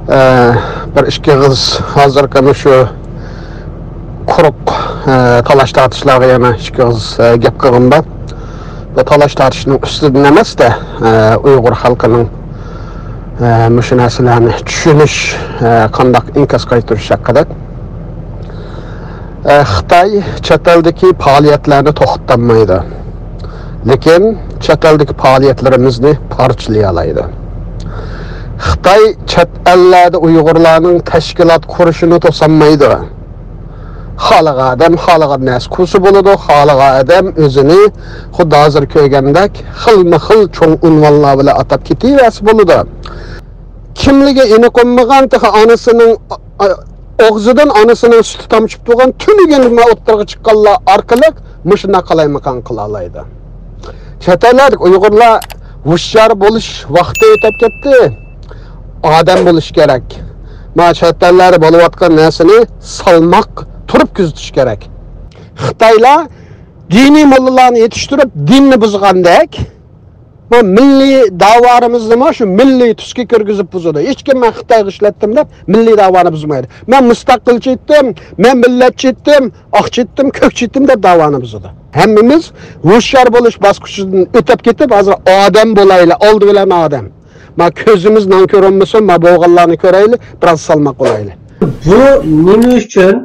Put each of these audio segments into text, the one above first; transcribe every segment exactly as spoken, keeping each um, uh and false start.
ئە، بىر ئىككى ئېغىز ھازىرقى مۇشۇ قۇرۇق، ئە، تالاش تارتىشلارغا يەنە ئىككى ئېغىز، ئە، گەپ قىلغۇم بار. بۇ تالاش تارتىشنىڭ ئۈستىدىن ئەمەس-دە، ئە، ئۇيغۇر خەلقىنىڭ، ئە، مۇشۇ نەرسىلەرنى چۈشىنىش، ئە، قانداق ئىنكاس قايتۇرۇش ھەققىدە. ئە، خىتاي چەت ئەلدىكى پائالىيەتلەرنى توختىتالمايدۇ. لېكىن چەت ئەلدىكى پائالىيەتلىرىمىزنى پارچىلىيالايدۇ. خىتاي چەت ئەللەردە ئۇيغۇرلارنىڭ تەشكىلات قۇرۇشىنى توسالمايدۇ. خالىغان ئادەم خالىغان نەرسە قىلسا بولىدۇ، خالىغان ئادەم ئۆزىنى خۇددى ھازىر كۆرگەندەك خىلمۇ خىل چوڭ ئۇنۋانلار بىلەن ئاتاپ كېتىۋەرسە بولىدۇ. كىملىكى ئېنىق بولمىغان تېخى ئانىسىنىڭ، ئا-، ئا-، ئاغزىدىن ئانىسىنىڭ سۈتى تامچىپ تۇرغان تۈنۈگۈنلا ئوتتۇرىغا چىققانلار ئارقىلىق مۇشۇنداق قالايمىقان قىلالايدۇ. چەت ئەللەردىكى ئۇيغۇرلار ھوشيار بولۇش ۋاقتى ئۆتۈپ كەتتى. ئادەم بولۇش كېرەك. ما چەت ئەللەردە بولۇۋاتقان نەرسىنى سالماق تۇرۇپ كۆزىتىش كېرەك. خىتايلار دىنىي موللىلارنى يېتىشتۈرۈپ دىننى بۇزغاندەك، بۇ مىللىي داۋالىرىمىزنىمۇ شۇ مىللىي تۈسكە كىرگۈزۈپ بۇزىدۇ. ھېچكىم مەن خىتايغا ئىشلەتتىم دەپ مىللىي داۋانى بۇزمايدۇ. مەن مۇستەقىلچى ئېيتتىم، مەن مىللەتچى ئېيتتىم، ئاقچى ئېيتتىم، كۆكچى ئېيتتىم دەپ داۋانى بۇزىدۇ. ھەممىمىز ھوشيار بولۇش باسقۇچىدىن ئۆتۈپ كېتىپ، ھازىر ئادەم بولايلى، ئالدى بىلەن ئادەم. ما كۆزىمىز نان كۆرۈنمىسۇن، ما بولغانلارنى كۆرەيلى، بىراز سالماق بولايلى. بۇ نېمە ئۈچۈن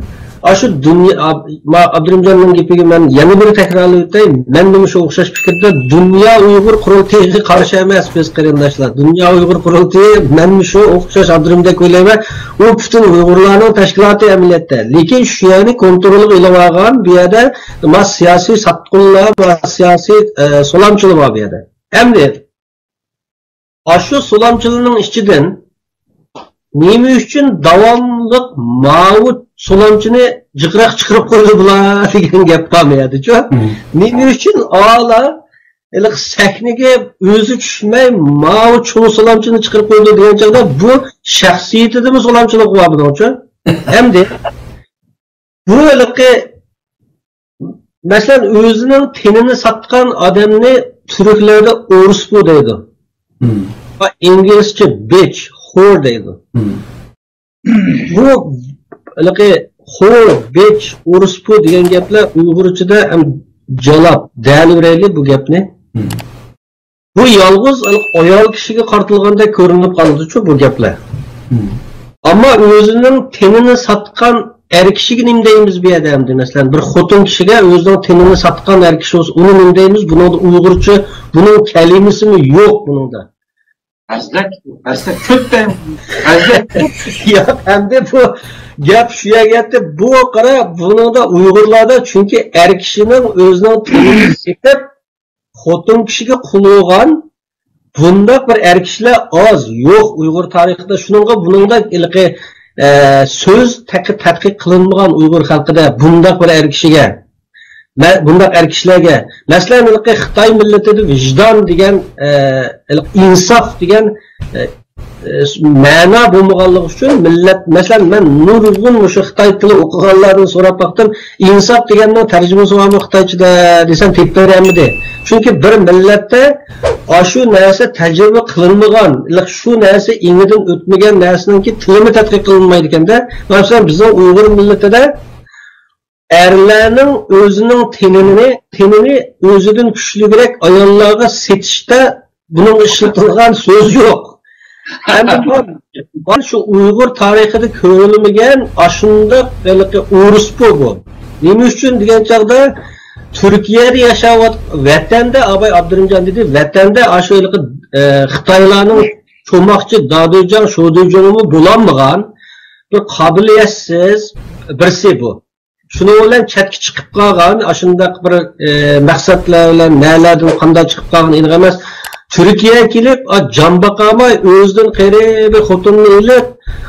ئاشۇ دۇنيا، ما ئابدۇرېھىمجاننىڭ گېپىگە مەن يەنە بىر تەكرارلاپ ئۆتەي، مەنمۇ شۇ ئوخشاش پىكىردە، دۇنيا ئۇيغۇر قۇرۇلتىيىغا قارشى ئەمەس بىز قېرىنداشلار. دۇنيا ئۇيغۇر قۇرۇلتىيى، مەنمۇ شۇ ئوخشاش ئابدۇرېھىمدەك ئويلايمەن، ئۇ پۈتۈن ئۇيغۇرلارنىڭ تەشكىلاتى ئەمەلىيەتتە. لېكىن شۇ يەرنى كونترولغا ئېلىۋالغان بۇ يەردە ما سىياسىي ساتقۇنلار، ما سىياسىي، ئە، سولامچىلار بار بۇ يەردە. ئەمدى ئاشۇ سولامچىلارنىڭ ئىچىدىن نېمە ئۈچۈن داۋاملىق ماۋۇ سولامچىنى جىقراق چىقىرىپ قويدى بۇلار دېگەن گەپ بار مۇ يەردىچۇ؟ نېمە ئۈچۈن ئالا ھېلىقى سەھنىگە ئۆزى چۈشمەي ماۋۇ چوڭ سولامچىنى چىقىرىپ قويدى دېگەن چاغدا بۇ شەخسىيىتىدىمۇ سولامچىلىق بار بۇنىڭچۇ؟ ئەمدى بۇ ھېلىقى، مەسىلەن، ئۆزىنىڭ تېنىنى ساتقان ئادەمنى تۈركلەردە ئورۇسپۇ دەيدۇ. ۋە ئىنگلىزچە بىچ، خور دەيدۇ. بۇ ھېلىقى خور، بىچ، ئورۇسپۇ دېگەن گەپلەر ئۇيغۇرچىدا ھەم جالاپ، دەلىۋېرەيلى بۇ گەپنى. بۇ يالغۇز ئايال كىشىگە قارىتىلغاندەك كۆرۈنۈپ قالىدۇچۇ بۇ گەپلەر. ئەمما ئۆزىنىڭ تېنىنى ساتقان ئەر كىشىگە نېمە دەيمىز بۇ يەردە ئەمدى؟ مەسىلەن، بىر خوتۇن كىشىگە ئۆزىنىڭ تېنىنى ساتقان ئەر كىشى بولسا، ئۇنى نېمە دەيمىز؟ بۇنىڭدا ئۇيغۇرچە، بۇنىڭ كەلىمىسىمۇ يوق بۇنىڭدا. بەزلەك، بەزلەك كۆپ دەيمىز. بەزلەك. ياق، ئەمدى بۇ گەپ شۇ يەرگە يەتتى. بۇ قارا، بۇنىڭدا ئۇيغۇرلاردا، چۈنكى ئەر كىشىنىڭ ئۆزىنىڭ تېنىنى سېتىپ، خوتۇن كىشىگە قۇل بولغان بۇنداق بىر ئەر كىشىلەر ئاز، يوق ئۇيغۇر تارىخىدا. شۇنىڭغا بۇنىڭدا ھېلىقى، ئە، سۆز تەقى-، تەتقىق قىلىنمىغان ئۇيغۇر خەلقىدە بۇنداق بىر ئەر كىشىگە، مە-، بۇنداق ئەر كىشىلەرگە. مەسىلەن، ھېلىقى خىتاي مىللىتىدە ۋىجدان دېگەن، ئە، ھېلىقى ئىنساف دېگەن، ئە، ئە، مەنا بولمىغانلىقى ئۈچۈن مىللەت، مەسىلەن، مەن نۇرغۇن مۇشۇ خىتاي تىلى ئوقۇغانلاردىن سوراپ باقتىم، ئىنساپ دېگەننىڭ تەرجىمىسى بارمۇ خىتايچىدا دېسەم، تېپىپ بېرەلمىدى. چۈنكى بىر مىللەتتە ئاشۇ نەرسە تەجرىبە قىلىنمىغان، شۇ نەرسە ئېڭىدىن ئۆتمىگەن نەرسىنىڭكى تىلىمۇ تەتقىق قىلىنمايدىكەن-دە. مەسىلەن، بىزنىڭ ئۇيغۇر مىللىتىدە ئەرلەرنىڭ ئۆزىنىڭ تېنىنى، تېنىنى ئۆزىدىن كۈچلۈكرەك ئاياللارغا سېتىشتا بۇنىڭغا ئىشلىتىلغان سۆز يوق. ئەمدى بۇ، بۇ شۇ ئۇيغۇر تارىخىدا كۆرۈلمىگەن ئاشۇنداق ھېلىقى ئورۇسپۇ بۇ. نېمە ئۈچۈن دېگەن چاغدا تۈركىيەدە ياشاۋات-، ۋەتەندە، ئاباي ئابدۇرېھىمجان دېدى، ۋەتەندە ئاشۇ ھېلىقى، ئە، خىتايلارنىڭ چوماقچى دادۈجاڭ، شودۈجاڭمۇ بولالمىغان بىر قابىلىيەتسىز بىرسى بۇ. شۇنىڭ بىلەن چەتكە چىقىپ قالغان، ئاشۇنداق بىر، ئە، مەقسەتلەر بىلەن نەلەردىن قانداق چىقىپ قالغان ئېنىق ئەمەس. تۈركىيەگە كېلىپ، ئا، جان باقالماي، ئۆزىدىن قېرى بىر خوتۇننى ئېلىپ،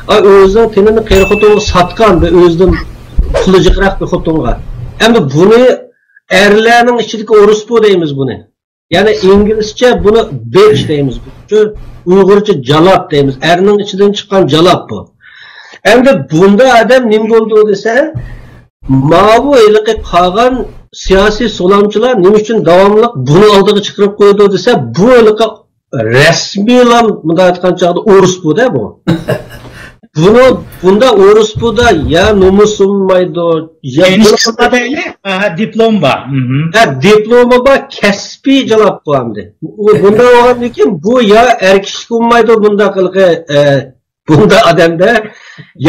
ئا، ئۆزىنىڭ تېنىنى قېرى خوتۇنغا ساتقان، بىر ئۆزىدىن پۇلى جىقراق بىر خوتۇنغا. ئەمدى بۇنى ئەرلەرنىڭ ئىچىدىكى ئورۇسپۇ دەيمىز بۇنى. يەنى ئىنگلىزچە بۇنى بىچ دەيمىز. شۇ ئۇيغۇرچە جالاپ دەيمىز. ئەرنىڭ ئىچىدىن چىققان جالاپ بۇ. ئەمدى بۇندا ئادەم نېمە بولدى دېسە، ماۋۇ ھېلىقى قالغان سىياسىي سولامچىلار نېمە ئۈچۈن داۋاملىق بۇنى ئالدىغا چىقىرىپ قويىدۇ دېسە، بۇ ھېلىقى رەسمىيلا مۇنداق ئېيتقان چاغدا ئورۇس بۇ-دە بۇ. بۇنى بۇندا ئورۇسپۇدا يا نومۇسى بولمايدۇ، يا ئىنىشكىسىغا دەيلى، ئاھا، دىپلوم بار. مھم. ھە، دىپلومى بار، كەسپىي جالاپ قويامدى. ئۇ بۇنداق بولغاندىن كېيىن بۇ يا ئەر كىشىلىك بولمايدۇ، بۇنداق قىلىقى، ئە، بۇنداق ئادەمدە.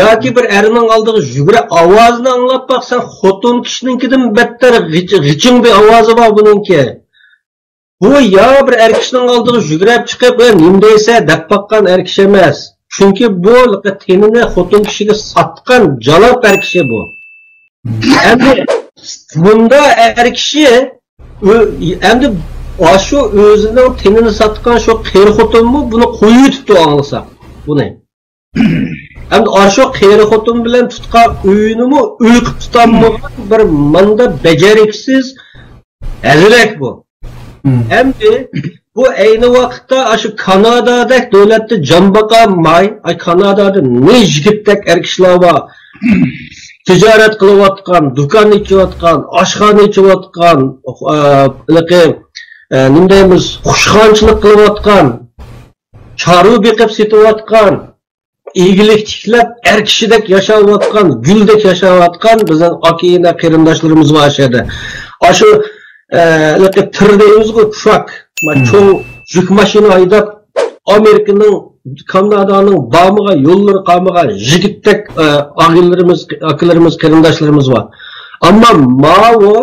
ياكى بىر ئەرنىڭ ئالدىغا يۈگۈرە ئاۋازىنى ئاڭلاپ باقسا، خوتۇن كىشىنىڭكىدىن بەتتەر غىچ-، غىچىڭ بىر ئاۋازى بار بۇنىڭكى. بۇ يا بىر ئەر كىشىنىڭ ئالدىغا يۈگرەپ چىقىپ، «ئە، نېمە دەيسە؟» دەپ باققان ئەر كىشى ئەمەس. چۈنكى بۇ تېنىنى خوتۇن كىشىگە ساتقان جالاپ ئەر كىشى بۇ. ئەمدى بۇندا ئەر كىشى ئۆ-، ئەمدى ئاشۇ ئۆزىنىڭ تېنىنى ساتقان شۇ قېرى خوتۇنمۇ بۇنى قويۇۋېتىپتۇ، ئاڭلىساق بۇنى. ئەمدى ئاشۇ قېرى خوتۇن بىلەن تۇتقان ئۆيىنىمۇ ئۆي قىلىپ تۇتالمىغان بىر ماندا بەجەرىكسىز ھەزىلەك بۇ. مم. ئەمدى بۇ ئەينى ۋاقىتتا ئاشۇ كانادادەك دۆلەتتە جان باقالماي، ئاي، كانادادا نى يىگىتتەك ئەر كىشىلەر بار. تىجارەت قىلىۋاتقان، دۇكان ئېچىۋاتقان، ئاشخانا ئېچىۋاتقان، ئە، ھېلىقى، ئە، نېمە دەيمىز، قۇشخانىچىلىق قىلىۋاتقان، چارۋا بېقىپ سېتىۋاتقان، ئىگىلىك تىكلەپ، ئەر كىشىدەك ياشاۋاتقان، گۈلدەك ياشاۋاتقان بىزنىڭ ئاكا-ئىنى قېرىنداشلىرىمىز بار ئاشۇ يەردە. ئاشۇ، ئە، ھېلىقى تىر دەيمىزغۇ، تراك، ما، مم. چوڭ يۈك ماشىنا ھەيدەپ، ئامېرىكىنىڭ، كانادانىڭ بارمىغان يوللىرى قالمىغان يىگىتتەك، ئە، ئاغىنىلىرىمىز، ئاكىلىرىمىز، قېرىنداشلىرىمىز بار. ئەمما ماۋۇ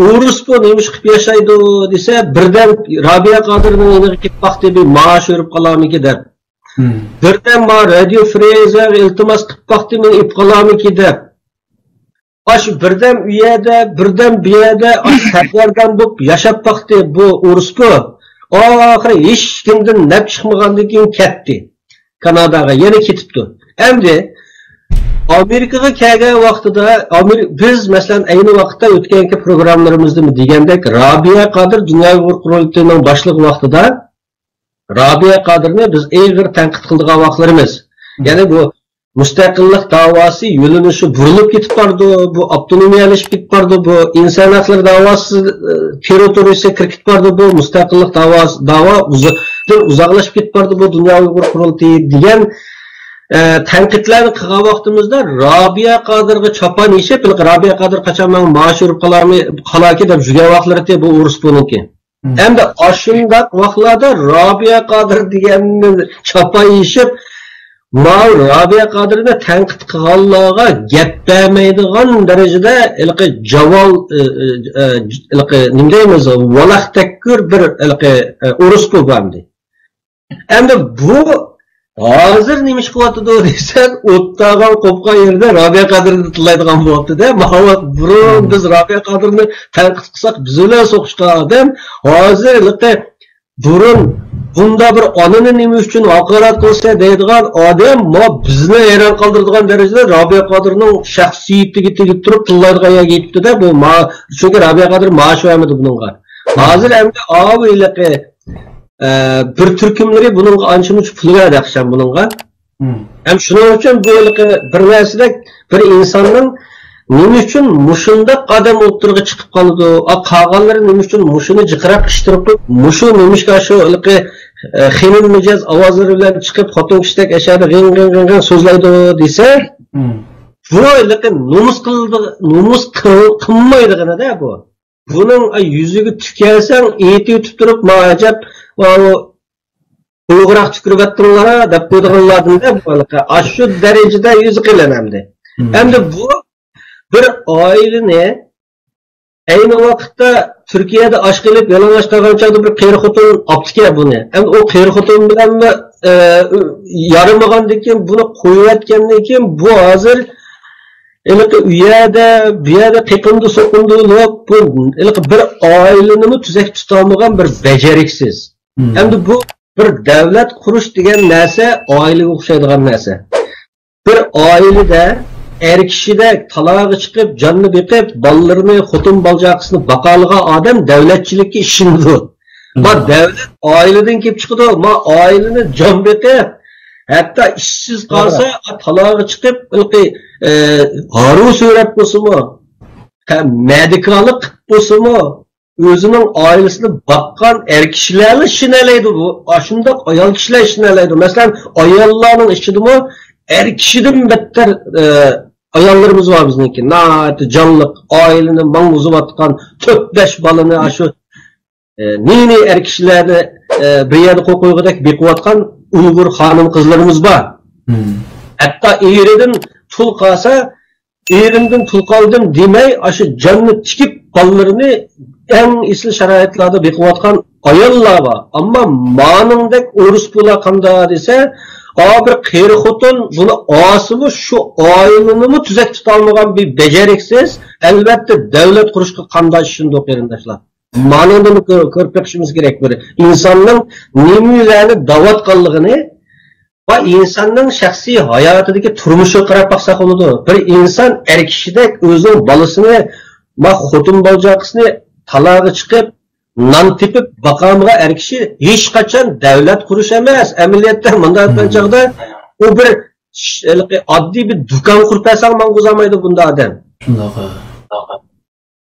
ئورۇس بۇ نېمە ئىش قىلىپ ياشايدۇ دېسە، بىردەم رابىيە قادىرنىڭ يېنىغا كېلىپ باقتى، بىر مائاش بېرىپ قالارمىكىن دەپ. مم. بىردەم ما رادىيو فرېيزېرغا ئىلتىماس قىلىپ باقتى، مېنى ئېلىپ قالارمىكىن دەپ. ئاشۇ بىردەم ئۇ يەردە، بىردەم بۇ يەردە، ئاشۇ سەپەردان بولۇپ ياشاپ باقتى بۇ ئورۇس بۇ. ئاخىرى ھېچكىمدىن نەپ چىقمىغاندىن كېيىن كەتتى. كاناداغا يەنە كېتىپتۇ. ئەمدى ئامېرىكىغا كەلگەن ۋاقتىدا، ئامېرى-، بىز، مەسىلەن، ئەينى ۋاقىتتا ئۆتكەنكى پروگراممىلىرىمىزدىمۇ دېگەندەك، رابىيە قادىر دۇنيا ئۇيغۇر قۇرۇلتىيىنىڭ باشلىقى ۋاقتىدا رابىيە قادىرنى بىز ئېغىر تەنقىد قىلىدىغان ۋاقىتلىرىمىز. مم. يەنى بۇ مۇستەقىللىق داۋاسى يۆنىلىشى بۇرۇلۇپ كېتىپ بارىدۇ، بۇ ئاپتونومىيەلىشىپ كېتىپ بارىدۇ، بۇ ئىنسان ھەقلىرى داۋاسى، ئە، تېررىتورىيىسىغا كىرىپ كېتىپ بارىدۇ، بۇ مۇستەقىللىق داۋاسى، داۋا ئۇزا-، دىن ئۇزاقلىشىپ كېتىپ بارىدۇ، بۇ دۇنيا ئۇيغۇر قۇرۇلتىيى دېگەن، ئە، تەنقىدلەرنى قىلغان ۋاقتىمىزدا رابىيە قادىرغا چاپان يېشىپ، ھېلىقى رابىيە قادىر قاچان ماڭا مائاش بېرىپ قالارمى-، قالاركى دەپ يۈرگەن ۋاقىتلىرى بۇ ئورۇس بۇنىڭكى. مم. ئەمدى ئاشۇنداق ۋاقىتلاردا رابىيە قادىر دېگەننى چاپان يېشىپ، ماۋۇ رابىيە قادىرنى تەنقىد قىلغانلارغا گەپ بەرمەيدىغان دەرىجىدە ھېلىقى جاۋال، ئى، ئى، ئى، ھېلىقى نېمە دەيمىز، ۋالاق تەككۈر بىر ھېلىقى، ئى، ئورۇس بولغانىدى. ئەمدى بۇ ھازىر نېمە ئىش قىلىۋاتىدۇ دېسەڭ، ئوتتاغان قوپقان يېرىدە رابىيە قادىرنى تىللايدىغان بولۇپتۇ-دە. ماۋۇ بۇرۇن مم. بىز رابىيە قادىرنى تەنقىد قىلساق، بىز بىلەن سوقۇشقان ئادەم ھازىر ھېلىقى بۇرۇن بۇندا بىر ئانىنى نېمە ئۈچۈن ھاقارەت قىلسا دەيدىغان ئادەم، ما بىزنى ھەيران قالدۇرىدىغان دەرىجىدە رابىيە قادىرنىڭ شەخسىيىتىگە تېگىپ تۇرۇپ تىللايدىغان يەرگە يېتىپتۇ-دە، بۇ ما-، چۈنكى رابىيە قادىر مائاش بەرمىدى بۇنىڭغا. ھازىر ئەمدى ئاۋۇ ھېلىقى، ئە، بىر تۈركۈملىرى بۇنىڭغا ئانچە-مۇنچە پۇل بەردى ئەخشەم بۇنىڭغا. مم. ھەم شۇنىڭ ئۈچۈن بۇ ھېلىقى بىر نەرسىدەك بىر ئىنساننىڭ نېمە ئۈچۈن مۇشۇنداق ئادەم ئوتتۇرىغا چىقىپ قالىدۇ؟ ئا، قالغانلىرى نېمە ئۈچۈن مۇشۇنى جىقراق ئىشتىرىپ قويۇپ، مۇشۇ نېمىشقا شۇ ھېلىقى، ئە، خېنىم مىجەز ئاۋازلىرى بىلەن چىقىپ، خوتۇن كىشىدەك ئەشەدە غىڭ، غىڭ، غىڭ، غىڭ سۆزلەيدۇ دېسە، مم. بۇ ھېلىقى نومۇس قىلىدىغ-، نومۇس قىل-، قىلمايدىغىنىدە بۇ. بۇنىڭ، ئاي، يۈزىگە تۈكەلسەڭ، ئېيتىۋېتىپ تۇرۇپ، ما ئەجەب، ئۇلۇغراق تۈكۈرۈۋەتتىڭلار دەپ قويىدىغانلاردىن-دە بۇ ھېلىقى. ئاشۇ دەرىجىدە يۈزى قېلىن ئەمدى. مم. ئەمدى بۇ بىر ئائىلىنى ئەينى ۋاقىتتا تۈركىيەدە ئاچ قېلىپ يالىڭاچ قالغان چاغدا بىر قېرى خوتۇن ئاپتىكەن بۇنى. ئەمدى ئۇ قېرى خوتۇن بىلەنمۇ، ئە، يارىمىغاندىن كېيىن بۇنى قويۇۋەتكەندىن كېيىن بۇ ھازىر ھېلىقى ئۇ يەردە، بۇ يەردە قېقىندى سوقۇندى بولۇپ، بۇ ھېلىقى بىر ئائىلىنىمۇ تۈزەك تۇتالمىغان بىر بەجەرىكسىز. مم. ئەمدى بۇ بىر دەۋلەت قۇرۇش دېگەن نەرسە ئائىلىگە ئوخشايدىغان نەرسە. بىر ئائىلىدە ئەر كىشىدەك تالاغا چىقىپ، جاننى بېقىپ، بالىلىرىنى، خوتۇن بالىچاقىسىنى باقالىغان ئادەم دەۋلەتچىلىككە ئىشىنىدۇ. ما مم. دەۋلەت ئائىلىدىن كېلىپ چىقىدۇ، ما ئائىلىنى جان بېقىپ، ھەتتا ئىشسىز قالسا، توغرا. تالاغا چىقىپ، ھېلىقى، ئە، ھارۋا سۆرەپ بولسىمۇ، ھە، مەدىكارلىق قىلىپ بولسىمۇ، ئۆزىنىڭ ئائىلىسىنى باققان ئەر كىشىلەرلا ئىشىنەلەيدۇ. بۇ، ئاشۇنداق ئايال كىشىلەر ئىشىنەلەيدۇ. مەسىلەن، ئاياللارنىڭ ئىچىدىمۇ ئەر كىشىدىن بەتتەر، ئە، ئاياللىرىمىز بار بىزنىڭكى. ناھايىتى جانلىق، ئائىلىنى ماڭغۇزۇۋاتقان، تۆت-بەش بالىنى ئاشۇ، ئە، نى-نى ئەر كىشىلەرنى، ئە، بىر يەردە قويۇپ قويغۇدەك بېقىۋاتقان ئۇيغۇر خانىم-قىزلىرىمىز بار. ھەتتا ئېرىدىن پۇل قالسا، ئېرىمدىن پۇل قالدىم دېمەي، ئاشۇ جاننى تىكىپ، بالىلىرىنى ئەڭ ئېسىل شارائىتلاردا بېقىۋاتقان ئاياللار بار. ئەمما مانىڭدەك ئورۇس پۇلا قاندا دېسە، ئا، بىر قېرى خوتۇن بۇنى ئاسىمۇ شۇ ئائىلىنىمۇ تۈزەك تۇتالمىغان بىر بېجەرىكسىز، ئەلۋەتتە دەۋلەت قۇرۇشقا قاندا ئىشىنىدۇ، قېرىنداشلار. مانىڭدىن كۆ-، كۆرۈپ بېقىشىمىز كېرەك. بىر ئىنساننىڭ نېمىلەرنى دەۋاتقانلىقىنى ۋە ئىنساننىڭ شەخسىي ھاياتىدىكى تۇرمۇشىغا قاراپ باقساق بولىدۇ. بىر ئىنسان ئەر كىشىدەك ئۆزىنىڭ بالىسىنى، ما خوتۇن بالا-چاقىسىنى تالاغا چىقىپ، نان تېپىپ باقالمىغان ئەر كىشى ھېچقاچان دەۋلەت قۇرۇش ئەمەس. ئەمەلىيەتتە مۇنداق ئېيتقان چاغدا ئۇ بىر ش-، ھېلىقى ئاددىي بىر دۇكان قۇرۇپ بەرسەڭ ماڭغۇزالمايدۇ بۇنداق ئادەم. شۇنداق.